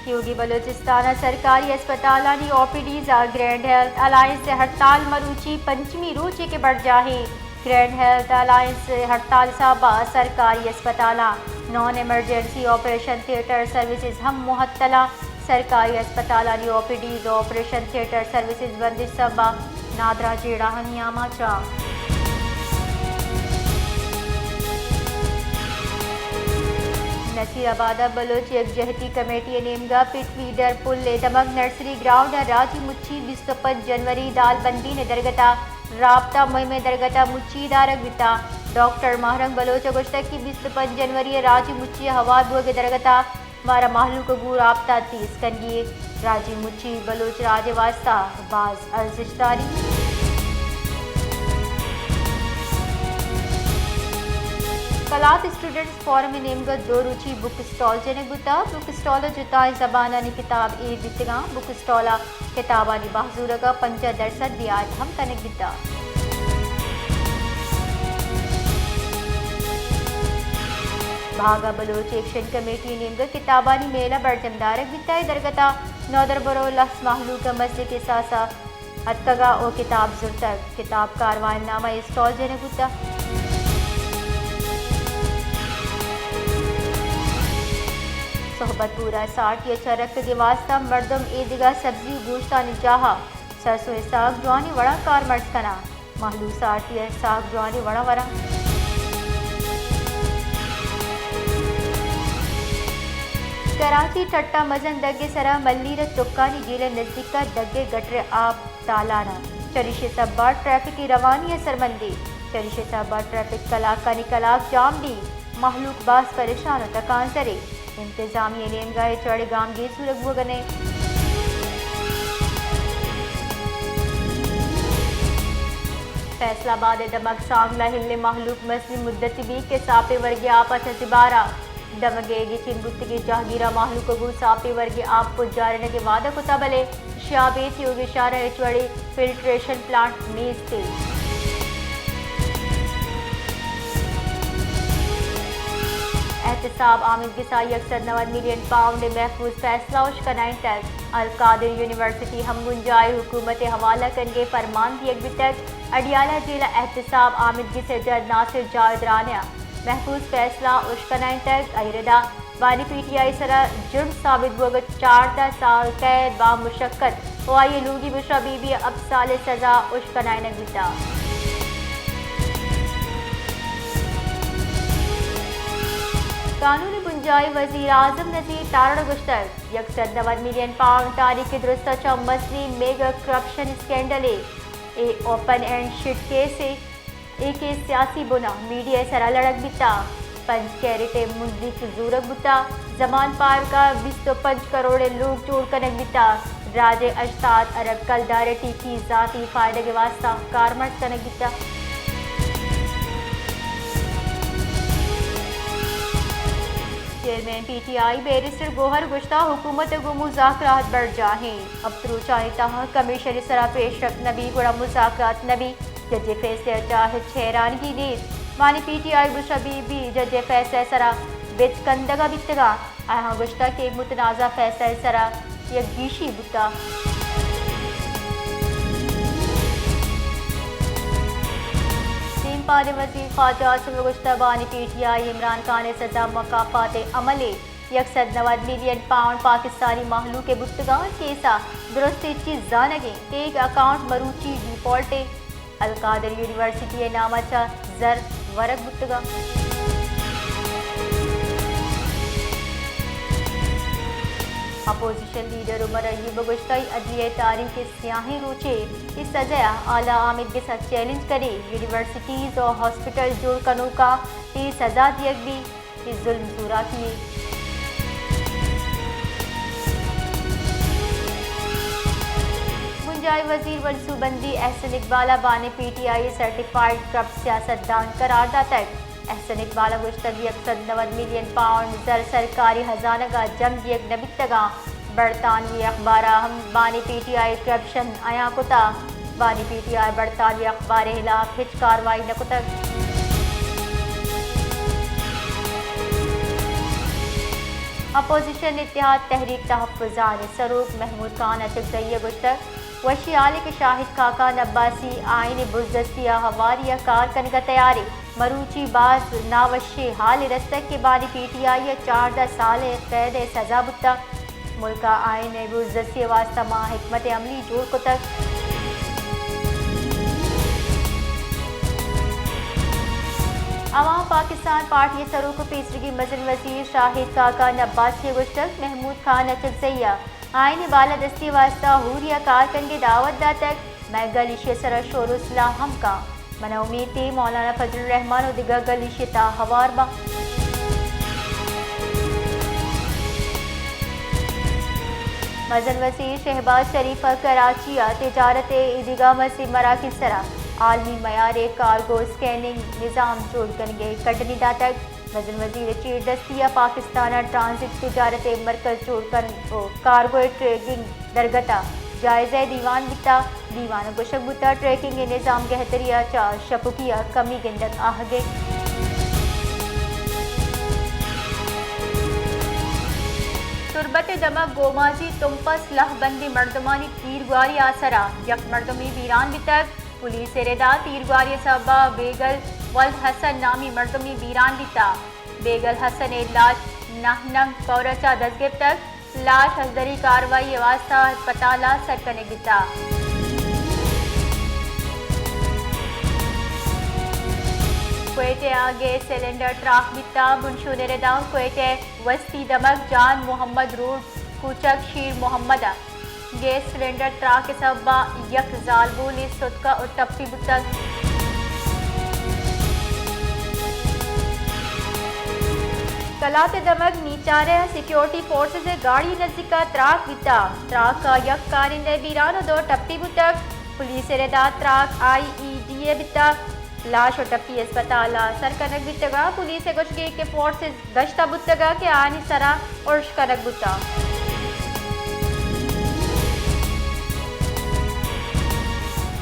تیوگیں بلوچستان ءِ سرکاری ہسپتالانی او پی ڈیز ءَ گرینڈ ہیلتھ الائنس ءِ ہڑتال مروچی پنچمی روچ ءَ کہ برجاہ ایں۔ گرینڈ ہیلتھ الائنس ءِ ہڑتال سبب ءَ سرکاری ہسپتالاں naan emergency operation theatre services ہم معطل اَں۔ سرکاری ہسپتالانی او پی ڈیز ءُ آپریشن تھیٹر سروسز بندش سبب ءَ نادراہ جیڑہانی آماچ اَں۔ نصیر آباد ءَ بلوچ یکجہتی کمیٹی ءِ نیمگ ءَ پٹ فیڈر پل ءِ دمگ نرسری گراؤنڈ ءَ راجی مچی بیست ءُ پنچ جنوری دال بندین ءِ درگت ءَ رابطہ مہم ءِ درگت ءَ مچی دارگ بیتگ۔ ڈاکٹر ماہ رنگ بلوچ ءَ گوشتگ کہ بیست ءُ پنچ جنوری ءِ راجی مچی ءِ ہوار بوگ ءِ درگت ءَ مارا مہلوک ءَ گوں رابطہ تیز کنگی ایں۔ راجی مچی بلوچ راج ءِ واستہ باز ارزشت داری۔ کلات اسٹوڈنٹس فورم ءِ نیمگ ءَ دو روچی بک اسٹال جنگ بوتگ۔ بک اسٹال ءَ جتائیں زبانانی کتاب ایر بیتگ اَں۔ بک اسٹال ءَ کتابانی بہر زورگ ءَ پنجاہ درسد رعایت ہم کنگ بیتگ۔ بھاگ ءَ بلوچ ایکشن کمیٹی ءِ نیمگ ءَ کتابانی میلہ برجم دارگ بیتگ۔ اے درگت ءَ نودربر ءُ لس مہلوک ءَ مزنیں کساس ءَ اتکگ ءُ کتاب زرتگ۔ کتاب کاروان نام ءَ اسٹال جنگ بوتگ۔ صحبت پور ءَ سارتی ءِ چہ رکگ ءِ واستہ مردم ایدگہ سبزی ءُ گوشتانی جاہ ءَ سرسوئیں ساگ جوانیں وڑاں کارمرز کناں۔ مہلوک سارتی ءَ ساگ جوانیں وڑاں وراں۔ کراچی ٹٹا مزن دگ ءِ سرا ملیر ءِ تکانی جیل ءِ نزیک ءَ دگ ءِ گٹر ءِ آپ تالان اَنت۔ چریشی ءِ سبب ءَ ٹریفک ءِ روانی ءَ سرمندی۔ چریشی ءِ سبب ءَ ٹریفک کلاکانی کلاک جام بی۔ مہلوک باز پریشان ءُ تکانزر ایں۔ انتظامیہ ءِ نیمگ ءَ اچ وڑیں گامگیج زورگ بوگ ءَ نہ اِنت۔ فیصل آباد ءِ دمگ سانگلہ ہل ءِ مہلوک مزنیں مدتی بیت کہ ساپیں ورگیں آپ ءَ چہ زبار ءَ دمگ ءِ گچین بوتگیں جہگیراں مہلوک ءَ گوں ساپیں ورگیں آپ پجارینگ ءِ وعدہ کتگ، بلے شیابیت تیوگیں شہر ءَ ہچ وڑیں فلٹریشن پلانٹ نیست اِنت۔ احتساب آمدگس ءَ یک سد نود ملین پاؤنڈ ءِ محفوظ فیصلہ اشکنائینتگ۔ القادر یونیورسٹی ہم بنجاہی حکومت ءِ حوالہ کنگ ءِ فرمان دیگ بیتگ۔ اڈیالہ جیل ءَ احتساب آمدگس ءِ جج ناصر جاوید رانا ءَ محفوظ فیصلہ اشکنائینتگ۔ آئی ءِ ردا بانی پی ٹی آئی ءِ سرا جرم ثابت بوگ ءَ چاردہ سال قید، بامشقت ءُ آئی ءِ لوگی بشرا بی بی ءَ ہپت سال ءِ سزا اشکنائینگ بیتگ۔ قانون ءِ بنجاہی وزیر اعظم نذیر تارڑ ءَ گوشتگ، یک سد نود ملین پاؤنڈ تاریخ ءِ درست ءَ چہ مزنیں میگا کرپشن اسکینڈل اے، اے اوپن اینڈ شٹ کیس اے۔ اے کیس سیاسی بن ءَ میڈیا ءِ سرا لڑگ بیتگ۔ پنچ کیرٹ ءِ منزیک زورگ بوتگ۔ زمان پارک ءَ بیست ءُ پنچ کروڑ ءِ لوگ جوڑ کنگ بیتگ۔ راج ءِ ہشتاد ارب کلدار ءِ ٹیکی ذاتی فائدگ ءِ واستہ کارمرز کنگ بیتگ۔ چیئرمین پی ٹی آئی بیرسٹر گوہر گوشتگ، حکومت ءَ گوں مذاکرات برجاہ ایں۔ ہپت روچانی تہا کمیشن ءِ سرا پیش رفت نہ بی، گڑا مذاکرات نہ بی۔ جج ءِ فیصلہ ءَ چہ ہچ حیرانگی نیست۔ بانی پی ٹی آئی ءِ بشرا بی بی جج ءِ فیصلہ ءِ سرا بچکندگ ءَ بیتگ اَنت۔ آیاں گوشتگ کہ متنازعہ فیصلہ ءِ سرا یک گیشی بوتگ۔ دیمپان ءِ وزیر خارجہ عاصم ءَ گوشتگ، بانی پی ٹی آئی ءَ عمران خان ءِ سزا مکافات ءِ عمل ءِ یک سد نود ملین پاؤنڈ پاکستانی مہلوک ءِ بوتگ اَنت، کیس ءِ درستیں چیز زانگ ءَ ایں کہ اے اکاؤنٹ مروچی ڈیفالٹ ءِ القادر یونیورسٹی ءِ نام ءَ چہ زر ورگ بوتگ اَنت۔ اپوزیشن لیڈر عمر ایوب ءَ گوشتگ، عدلیہ ءِ تاریخ ءِ سیاہیں روچے، اے سزا ءَ اعلی آمدگس ءَ چیلنج کنیں، یونیورسٹیز ءُ ہاسپٹل جوڑ کنوکاں اے سزا دیگ بیت۔ اے ظلم زوراکی یے۔ بنجاہی وزیر منصوبہ بندی احسن اقبال ءَ بانی پی ٹی آئی ءَ سرٹیفائیڈ کرپٹ سیاست دان قرار داتگ۔ احسن اقبال ءَ گوشتگ، یک سد نود ملین پاؤنڈ زر سرکاری ہزانگ ءَ جم دیگ نہ بیتگ اَنت۔ برطانوی اخبار ءَ ہم بانی پی ٹی آئی ءِ کرپشن عیاں کتگ۔ بانی پی ٹی آئی ءَ برطانوی اخبار ءِ ہلاپ ہچ کاروائی نہ کتگ۔ اپوزیشن اتحاد تحریک تحفظ ءِ سروک محمود خان اچکزئی ءَ گوشتگ، وشی ہالے کہ شاہد خاقان عباسی آئین ءِ بزدستی ءِ ہواری ءَ کار کنگ ءَ تیار ایں۔ مروچی باز ناوشیں ہالے رستگ کہ بانی پی ٹی آئی ءَ چاردہ سال ءِ قید ءِ سزا بوتگ۔ ملک ءَ آئین ءِ بزدستی ءِ واستہ ما حکمت عملی جوڑ کتگ۔ عوام پاکستان پارٹی ءِ سروک ءُ پیسریگیں مزن وزیر شاہد خاقان عباسی ءَ گوشتگ، محمود خان اچکزئی ءَ آئین ءِ بالادستی ءِ واستہ ہوری ءَ کار کنگ ءِ دعوت داتگ، مئے گل ایشی ءِ سرا شور ءُ سلاہ ہم کن۔ من ءَ امیت ایں مولانا فضل الرحمان ءُ دگہ گل ایشی ءِ تہا ہوار بنت۔ مزن وزیر شہباز شریف ءَ کراچی ءَ تجارت ءِ ایدگہ مزنیں مراکز ءِ سرا عالمی معیار ءِ کارگو اسکیننگ نظام جوڑ کنگ ءِ کڈنی داتگ۔ مزن وزیر ءِ چیردستی ءَ پاکستان ءَ ٹرانزٹ تجارت ءِ مرکز جوڑ کنگ ءُ کارگو ءِ ٹریکنگ درگت ءَ جائزہ ءِ دیوان بیتگ۔ دیوان ءَ گوشگ بوتگ، ٹریکنگ ءِ نظام گہتری ءَ چہ شپکی ءَ کمی گندگ آہگ اِنت۔ تربت ءِ دمگ گومازی تمپ ءَ سلاہ بندیں مردمانی تیرگواری ءِ آسرا یک مردمے بیران بیتگ۔ پولیس ءِ ردا تیرگواری ءِ سبب ءَ بیگل ولد حسن نامی مردمے بیران بیتگ۔ بیگل حسن ءِ لاش نہ ننگ کور ءَ چہ دست گپتگ۔ لاش ازدری کاروائی ءِ واستہ ہسپتال ءَ سر کنگ بیتگ۔ کوئٹہ ءَ گیس سلنڈر تراک بیتگ۔ بنشون ءِ ردا کوئٹہ ءِ وستی دمگ جان محمد روڈ کوچگ شیر محمد ءَ گیس سلنڈر تراک ءِ سبب ءَ یک زالبولے ستکگ ءُ ٹپی بوتگ۔ کلات ءِ دمگ نیچارہ ءَ سیکیورٹی فورسز ءِ گاڑی ءِ نزیک ءَ تراک بیتگ۔ تراک ءَ یک کارندہ بیران ءُ دو ٹپی بوتگ۔ پولیس ءِ ردا تراک آئی ای ڈی ءِ بیتگ۔ لاش ءُ ٹپی ہسپتال ءَ سر کنگ بیتگ۔ پولیس ءِ گوشگ اِنت کہ فورسز گشت ءَ بوتگ کہ آیانی سرا ارش کنگ بوتگ۔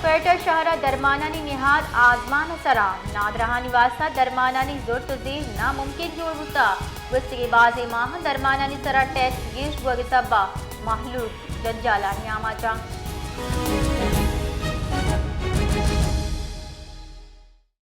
کوئٹہ شہر ءَ درمانانی نہاد آزمان ءِ سرا، نادراہانی واستہ درمانانی زرت ءُ زیر ناممکن جوڑ بوتگ۔ گوستگیں بازیں ماہ ءَ درمانانی سرا ٹیکس گیش بوگ ءِ سبب ءَ مہلوک جنجالانی آماچ اَنت۔